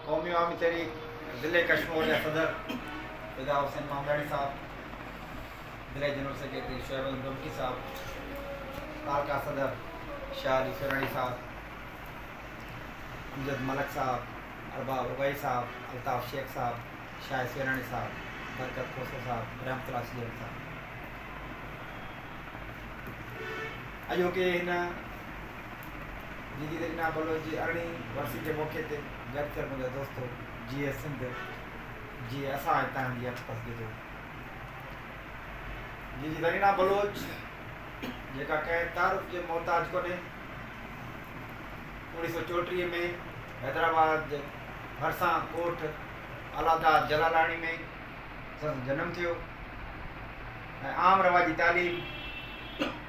قومي عوامي تحريڪ ضلعي ڪشمور جا صدر فدا حسين مامداڻي صاحب، ضلعي جنرل سيڪريٽري شعيب احمد ڊومڪي صاحب، تعلقه صدر شاهه علي سيوراڻي صاحب، امجد ملڪ صاحب، ارباب اوڳاهي صاحب، الطاف شيخ صاحب، شاهه سيوراڻي صاحب، برڪت کوسو صاحب، رحمت الله سجيل صاحب. اڄوڪي هن جيجي رينا بلوچ جي ارڙهين ورسي جي موقعي تي گڏ ٿيل منهنجا دوستو جيئي سنڌ جيئي اسان ۽ توهان جي اک پسجي ٿو. جيجي زرينا بلوچ جيڪا ڪنهن تعارف جي محتاج ڪونهي 1934 ۾ حيدرآباد جي ڀرسان ڳوٺ الاداد جلالاڻي ۾ سندس جنم ٿيو ۽ عام رواجي تعليم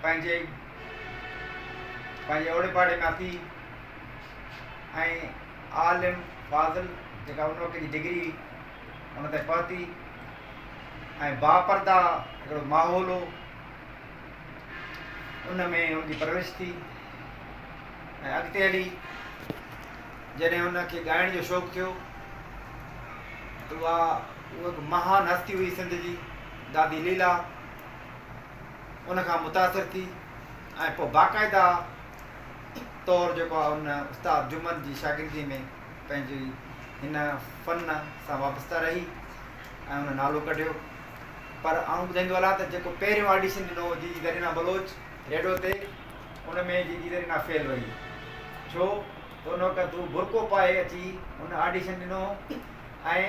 پنهنجي پنهنجي اوڙي پاڙي مان ٿي ۽ عالم فاضل جيڪا ان وقت جي ڊگري ان تائين پهتي ۽ باپرده هڪڙو ماحول هو ان ۾ ان جي پرورش ٿي ۽ اڳتي هلي جڏهن ان کي ڳائڻ جو شوق ٿيو ته اها هڪ مهان هستي هئي سنڌ جي دادي ليلا ان کان متاثر ٿي ۽ پوء باقاعده طور جيڪو آهي ان استاد جمن جي شاگردي ۾ پنهنجي هن فن سان وابسته رهي ۽ ان نالو ڪڍيو پر آئون ٻڌائيندو هلان ته جيڪو پهريون آڊيشن ڏنو هو جيجي زرينا بلوچ ريڊيو تي ان ۾ جيجي زرينا فيل وئي ڇو ته ان وقت هو برقعو پائي اچي ان آڊيشن ڏنو ۽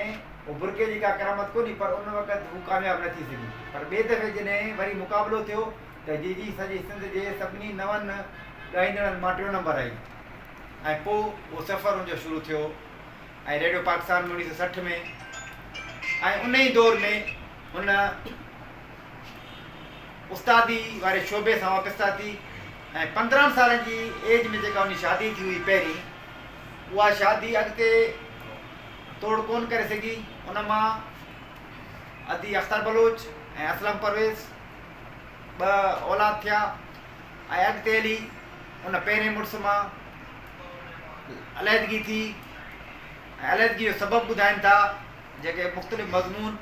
هو برقعي جي ڪا ڪرامت ڪونهي پر ان وقت هو ڪامياب نه ٿي سگهي پر ٻئي دفعي جڏهن وري مقابلو ٿيو ته جيجي سڄي سنڌ جي سڀني نون ڳائيندڙن مان ٽيون نمبر آئي ۽ پوء اهو سفر ان جو شروع ٿيو ۽ ريڊيو پاڪستان ۾ 1960 ۾ ۽ ان ئي دور ۾ هن استادي واري شعبي سان وابسته ٿي ۽ 15 سالن جي ايج ۾ جيڪا ان جي شادي ٿي هئي پهرين اها شادي اڳتي توڙ ڪونه ڪري سگهي. ان مان ادي اختر بلوچ ۽ اسلم پرويز ٻه اولاد ٿيا ۽ اڳتي هلي ان پهرين مڙس مان عليحدگي ٿي ۽ عليحدگي جو سبب ٻڌائين ٿا جيڪي مختلف مضمون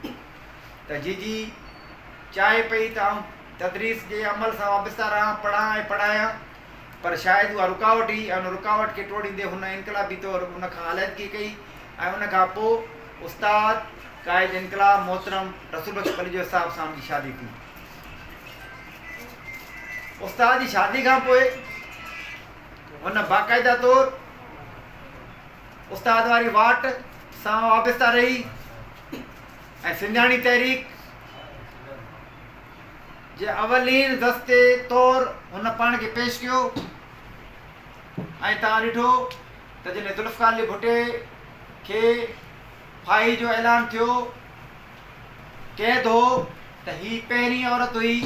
ته جيجي چاهي پئي ته آئون تدريس جي عمل سان وابسته رهان، پڙهان ۽ پڙهايان پر شايد اها رڪاوٽ هئي ۽ ان رڪاوٽ کي ٽوڙيندي هن انقلابي طور ان کان عليحدگي ڪئي ۽ ان کان پوء استاد قائد انقلاب محترم رسول بخش پليجو صاحب سان ان جي شادي ٿي. استاد جي شادي کان پوء هن باقاعده طور استاد واري واٽ سان وابسته رهي ۽ سنڌياڻي تحريڪ جي اولين دستي طور هن پاڻ کي پيش ڪيو ۽ توهان ڏٺو ته جڏهن ذوالفقار علي ڀٽي کي ڦاهي جو اعلان ٿيو، قيد هو ته هي پهرين عورت هئي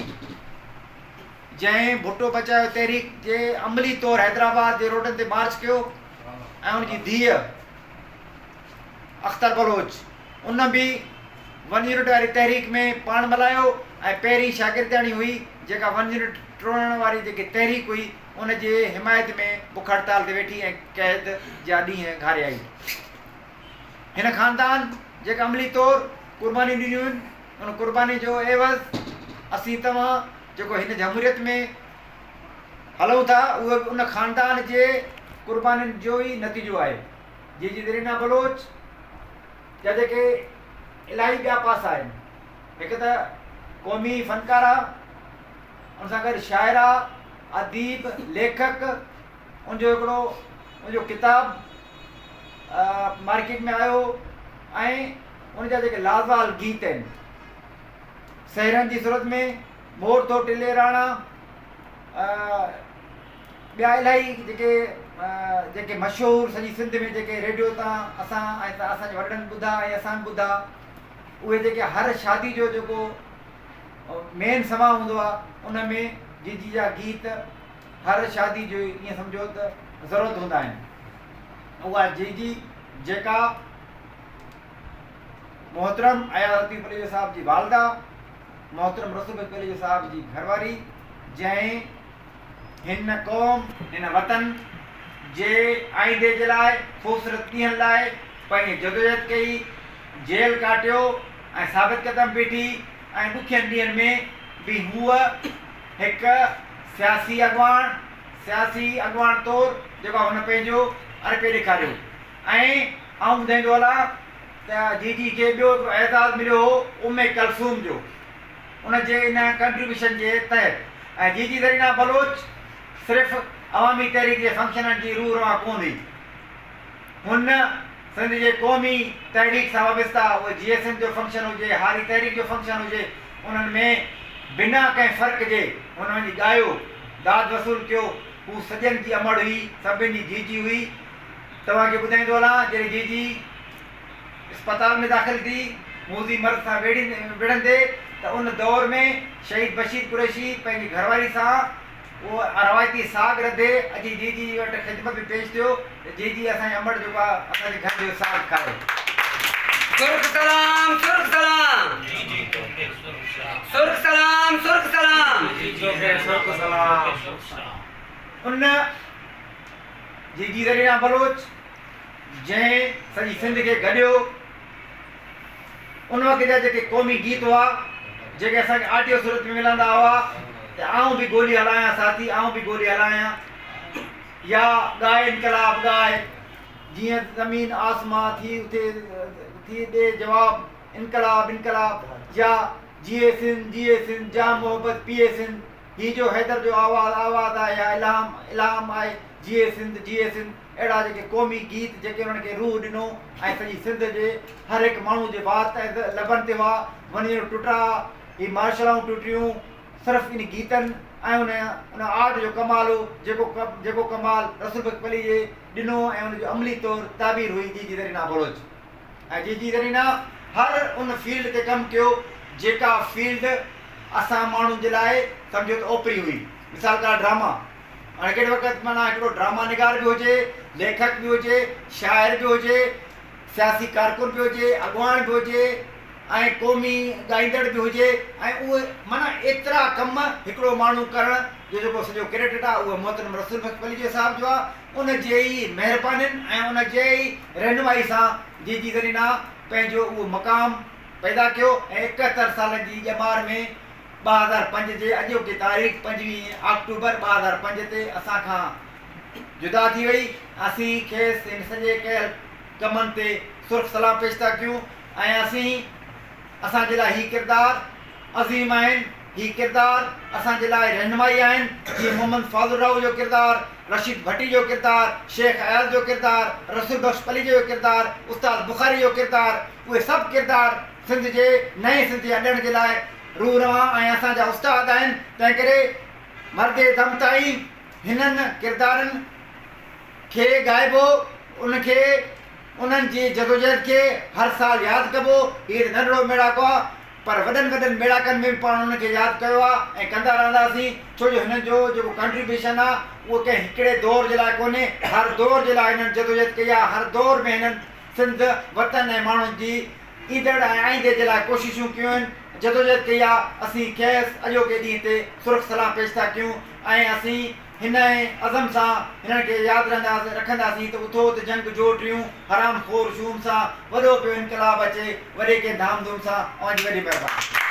جنهن ڀٽو بچايو تحريڪ جي عملي طور حيدرآباد جي روڊن تي مارچ ڪيو ۽ ان جي ڌيء اختر بلوچ ان به ون يونٽ واري تحريڪ ۾ پاڻ ملهايو ۽ پهرين شاگردياڻي هئي جيڪا ون يونٽ ٽوڙڻ واري جيڪي تحريڪ هئي ان جي حمايت ۾ بک هڙتال تي ويٺي ۽ قيد جا ڏينهن گهاري آئي. هن خاندان جيڪا عملي طور قربانيون ڏنيون آهن ان قرباني جو عيوض اسين توهان جيڪو هن جمهوريت ۾ هلون ٿا اهو به ان خاندان جي قربانين جو ئي نتيجو آهي. جي جي زرينا بلوچ جا جيڪي الاهي ٻيا پاسا آهن هڪ ته قومي فنڪاره ان سان گڏ شاعره اديب ليکڪ ان جو هڪڙو ان جو ڪتاب مارڪيٽ ۾ آيو ۽ ان جا جيڪي لازوال گيت آهن سهرن جي صورت ۾ مور ٿو ٽلي راڻا ٻيا الاهي جيڪي جيڪي مشهور سڄي سنڌ ۾ جيڪي ريڊيو تان اسان ۽ اسان جي وڏڙن ٻڌا ۽ اسان به ٻڌا اهي جيڪي هر شادي جو جيڪو مين سما هوندو آهي ان ۾ جيجي جا گيت هر شادي جو ائين سمجهو ته ضرورت هوندا آهن اها جيجي جيڪا محترم اياز لطيف پليجو صاحب جي والده محترم رسول بخش پليجو صاحب جي گهرواري جنهن هن قوم، هن وطن جي آئيندي جي لاء، خوبصورت ڏينهن لاء پنهنجي جدوجهد ڪئي، جيل ڪاٽيو ۽ ثابت قدم بيٺي ۽ ڏکين ڏينهن ۾ به هوء هڪ سياسي اڳواڻ سياسي اڳواڻ طور جيڪو آهي هن پنهنجو ارپي ڏيکاريو ۽ آئون ٻڌائيندو هلان ته جيجي کي ٻيو هڪڙو اعزاز مليو هو ام ڪلثوم جو ان جي ان ڪنٽريبيوشن جي تحت ۽ جيجي زرينا بلوچ صرف عوامي تحريڪ جي فنڪشنن جي روح روان ڪونه هئي. هن سنڌ جي قومي تحريڪ سان وابسته اهي جي ايس ايم جو فنڪشن هجي، هاري تحريڪ جو فنڪشن هجي، انهن ۾ بنا ڪنهن فرق جي هن وڃي ڳايو، داد وصول ڪيو. هو سڄن جي امڙ هئي، سڀن جي جيجي هئي. توهان کي ٻڌائيندو هلان جڏهن جيجي اسپتال ۾ داخل ٿي، موذي مرض سان وڙهندي ته ان دور ۾ شهيد بشير قريشي پنهنجي گهرواري سان اهو روايتي ساڳ رڌي اچي جيجي وٽ خدمت ۾ پيش ٿيو ته جيجي اسان جي امڙ جيڪو آهي اسان جي گهر جو ساڳ کايو. سرخ سلام سرخ سلام سرخ سلام سرخ سلام. ان جيجي زرينا بلوچ جنهن سڄي سنڌ کي گڏيو. ان وقت جا جيڪي قومي گيت هئا، جيڪي اسان کي آڊيو صورت ۾ ملندا هئا ته آئون به گولي هلايان ساٿي آئون به گولي هلايان يا ڳاء انقلاب ڳاء جيئن زمين آسمان ٿي اٿي ٿي ڏي جواب انقلاب انقلاب يا جيئي سنڌ جيئي سنڌ جام محبت پيئي سنڌ هي جو حيدر جو آواز آواز آهي يا الهام الهام آهي جيئي سنڌ جيئي سنڌ اهڙا جيڪي قومي گيت جيڪي انهن کي روح ڏنو ۽ سڄي سنڌ جي هر هڪ ماڻهو جي وات ۽ لبن تي هئا، ونيون ٽٽا، هي مارشلائون ٽٽيون، صرف ان گيتن ۽ ان ان آرٽ جو ڪمال هو، جيڪو جيڪو ڪمال رسول بخش پليجي ڏنو ۽ ان جو عملي طور تعبير هئي جيجي زرينا بلوچ ۽ جيجي زرينا هر ان فيلڊ تي ڪم ڪيو جيڪا فيلڊ اسان ماڻهن جي لاء سمجهو ته اوپري هئي مثال ڪا ڊراما هاڻي ڪهڙي وقت معنيٰ هڪڙو ڊراما نگار به هجي، ليکڪ به هجي، شاعر به هجي، سياسي ڪارڪن به هجي، اڳواڻ به هجي ۽ قومي ڳائيندڙ به هجي ۽ اهي معنيٰ ايترا ڪم هڪڙو ماڻهو ڪرڻ جو جيڪو سڄو ڪريڊٽ آهي اهو محترم رسول بخش پليجو صاحب جو آهي ان جي ئي مهربانين ۽ ان جي ئي رهنمائي سان جيجي زرينا پنهنجو اهو مقام پيدا ڪيو ۽ 71 سالن جي ڄمار ۾ 2005 جي اڄوڪي تاريخ 25 آڪٽوبر 2005 تي اسان کان جدا ٿي وئي. اسين کيس هن سڄي ڪيل ڪمن تي سرخ سلام پيش ٿا ڪيون ۽ اسين اسان جي لاء هي ڪردار عظيم آهن. هي ڪردار اسان جي لاء رهنمائي آهن جيئن محمد فاضل راهو جو ڪردار، رشيد ڀٽي جو ڪردار، شيخ اياز جو ڪردار، رسول بخش پليجي جو ڪردار، استاد بخاري جو ڪردار اهي سڀ ڪردار سنڌ جي نئين سنڌ جي اڏڻ جي لاء روح روان ۽ اسان جا استاد آهن، تنهنڪري مردي دم تائين هنن ڪردارن کي ڳائبو، ان کي انهن جي جدوجهد کي هر سال ياد ڪبو، هي ته ننڍڙو ميڙاڪو آهي، پر وڏن وڏن ميڙاڪن ۾ به پاڻ انهن کي ياد ڪيو آهي ۽ ڪندا رهنداسين، ڇو جو هنن جو جيڪو ڪنٽريبيوشن آهي، اهو ڪنهن هڪڙي دور جي لاء ڪونهي، هر دور جي لاء هنن جدوجهد ڪئي آهي، هر دور ۾ هنن سنڌ، وطن ۽ ماڻهن جي ايندڙ ۽ آئيندي جي لاء ڪوششون ڪيون آهن، جدوجهد ڪئي آهي، اسين کيس اڄوڪي ڏينهن تي سرخ سلام پيش ٿا ڪيون ۽ اسين هن عزم سان هنن کي ياد رکنداسين ته اٿو ته جنگ جو ٽيون حرام خور شوم سان وڏو پيو انقلاب اچي وڏي ڪنهن ڌام ڌوم سان اوهان جي وڏي مهرباني.